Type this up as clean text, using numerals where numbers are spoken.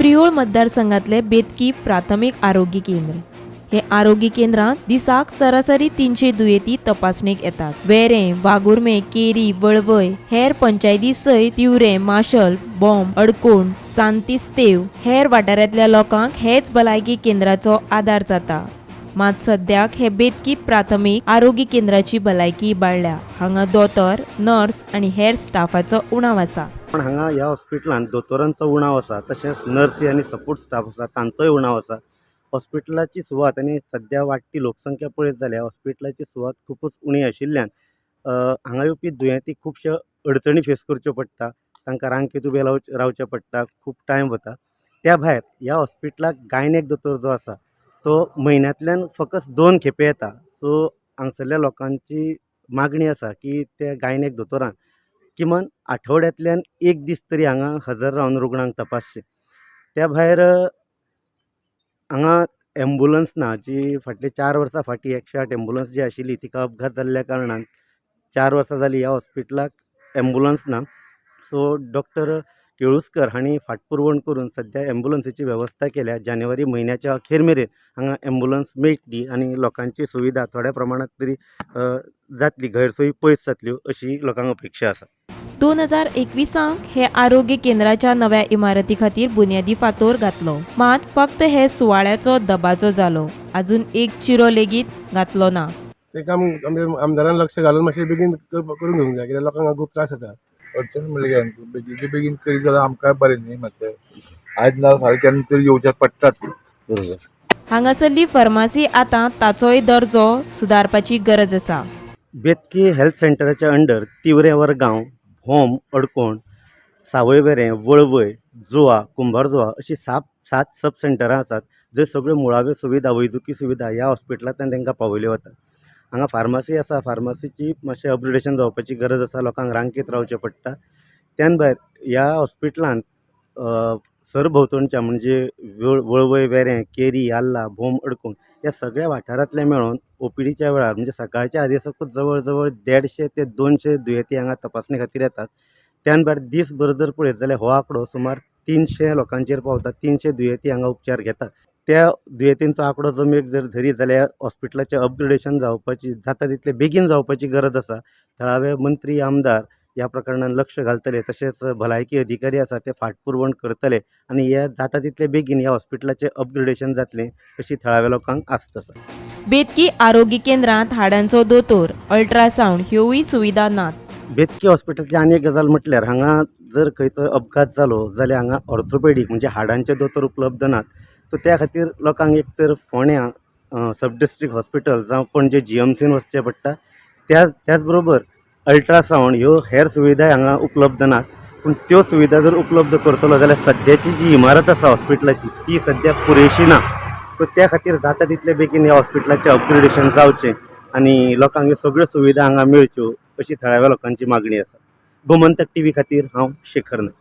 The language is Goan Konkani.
प्रियोळ मतदारसंघातले बेतकी प्राथमीक आरोग्य केंद्र. हे आरोग्य केंद्रांत दिसाक सरासरी 300 दुयेंती तपासणेक येतात. वेरें, वाघुर्मे, केरी, वळवय हेर पंचायती सयत तिवरें, माशल, बॉम, अडकोण, सांतिस्तेव हेर वाठारांतल्या लोकांक हेच भलायकी केंद्राचो आदार जाता. मात सद्याक हे बेतकी प्राथमीक आरोग्य केंद्राची भलायकी इबाडल्या. हांगा दोतोर, नर्स आनी हेर स्टाफाचो उणाव आसा. पण हांगा ह्या हॉस्पिटलांत दोतोरांचो उणाव आसा, तशेंच नर्सी आनी सपोर्ट स्टाफ आसा तांचोय उणाव आसा. हॉस्पिटलाची सुवात आनी सद्या वाडटी लोकसंख्या पळयत जाल्यार हॉस्पिटलाची सुवात खुबूच उणी आशिल्ल्यान हांगा येवपी दुयेंती खुबश्यो अडचणी फेस करच्यो पडटा. तांकां रांकेत उबें रावचें पडटा, खूब टायम वता. त्या भायर ह्या हॉस्पिटलाक गायनेक दोतोर जो आसा तो म्हयन्यांतल्यान फकत 2 खेपे येता. सो हांगसरल्या लोकांची मागणी आसा की त्या गायनेक दोतोरान किमान आठवड्यांतल्यान एक दीस तरी हांगा हजर रावन रुग्णांक तपासचें. त्या भायर हांगा एम्बुलंस ना, जी फाटलीं 4 वर्सां फाटीं 108 एम्बुलंस जी आशिल्ली तिका अपघात जाल्ल्या कारणान 4 वर्सां जालीं ह्या हॉस्पिटलाक एम्बुलंस ना. सो डॉक्टर केळुस्कर हांणी फाटपुरवण करून सद्या एम्बुलंसीची वेवस्था केल्या. जानेवारी म्हयन्याच्या अखेर मेरेन हांगा एम्बुलंस मेळटली आनी लोकांची सुविधा थोड्या प्रमाणांत तरी जातली, गैरसोयी पयस जातल्यो अशी लोकांक अपेक्षा आसा. 2021 हे आरोग्य केंद्राच्या नव्या इमारती खातीर बुन्यादी फातोर घातलो. मात फक्त हे सुवाळ्याचो दबाजो जालो, अजून एक चिरो लेगीत घातलो ना. ते काम आमच्या आमदारान लक्ष घालून मातशें बेगीन करून घेवंक जाय, कित्याक लोकांक खूब त्रास जाता. अडचण म्हणल्यार कितें, बेगीनचे बेगीन करीत जाल्यार आमकांय बरें न्ही, मातशें आयज ना फाल्यां केन्ना तरी येवचें पडटात. बरोबर. हांगासरली फार्मासी आतां ताचोय दर्जो सुदारपाची गरज आसा. बेतकी हेल्थ सेंटराच्या अंडर तिवरें वरगांव, भोम, अडकोण, सावयवेरें, वळवय, जुवा, कुंभारजुवा अशीं 7 सब सेंटरां आसात, जंय सगळ्यो मुळाव्यो सुविधा, वैजकी सुविधा ह्या हॉस्पिटलांतल्यान तांकां पावयल्यो वतात. हांगा फार्मासी आसा, फार्मासीची मातशें अपग्रेडेशन जावपाची गरज आसा, लोकांक रांकेत रावचें पडटा. त्यान भायर ह्या हॉस्पिटलांत सरभोंवतणच्या म्हणजे वळवय, वेरें, केरी, आर्ला, भोम, अडकोण ह्या सगळ्या वाठारांतले मेळोन ओपीडीच्या वेळार म्हणजे सकाळच्या आदेसाकूच जवळ जवळ 150 ते 200 दुयेंती हांगा तपासणे खातीर येतात. त्यान भायर दीसभर जर पळयत जाल्यार हो आंकडो सुमार 300 लोकांचेर पावता. 300 दुयेंती हांगा उपचार घेतात. त्या दुयेंतींचो आंकडो जमेक जर धरीत जाल्यार हॉस्पिटलाचें अपग्रेडेशन जावपाची, जाता तितले बेगीन जावपाची गरज आसा. थळावे मंत्री, आमदार ह्या प्रकरणान लक्ष घालतले, तशेंच भलायकी अधिकारी आसा ते फाटपुरवण करतले आनी हे जाता तितले बेगीन ह्या हॉस्पिटलाचें अपग्रेडेशन जातलें अशी थळाव्या लोकांक आस्त आसा. बेतकी आरोग्य केंद्रांत हाडांचो दोतोर, अल्ट्रासावंड ह्योय सुविधा नात. बेतकी हॉस्पिटलांतली आनी एक गजाल म्हटल्यार हांगा जर खंयचो अपघात जालो जाल्यार हांगा ऑर्थोपेडीक म्हणजे हाडांचे दोतोर उपलब्ध नात. सो त्या खातीर लोकांक एक तर फोंड्यां सब डिस्ट्रिक्ट हॉस्पिटल जावं पणजे जीएमसीन वचचें पडटा. त्याच बरोबर अल्ट्रासावंड ह्यो हेर सुविधाय हांगा उपलब्ध नात. पूण त्यो सुविधा जर उपलब्ध करतलो जाल्यार सद्याची जी इमारत आसा हॉस्पिटलाची ती सद्या पुरेशी ना. सो त्या खातीर जाता तितले बेगीन ह्या हॉस्पिटलाचें अपग्रेडेशन जावचें आनी लोकांक ह्यो सगळ्यो सुविधा हांगा मेळच्यो अशी थळाव्या लोकांची मागणी आसा. गोमंतक टीव्ही खातीर हांव शेखर नायक.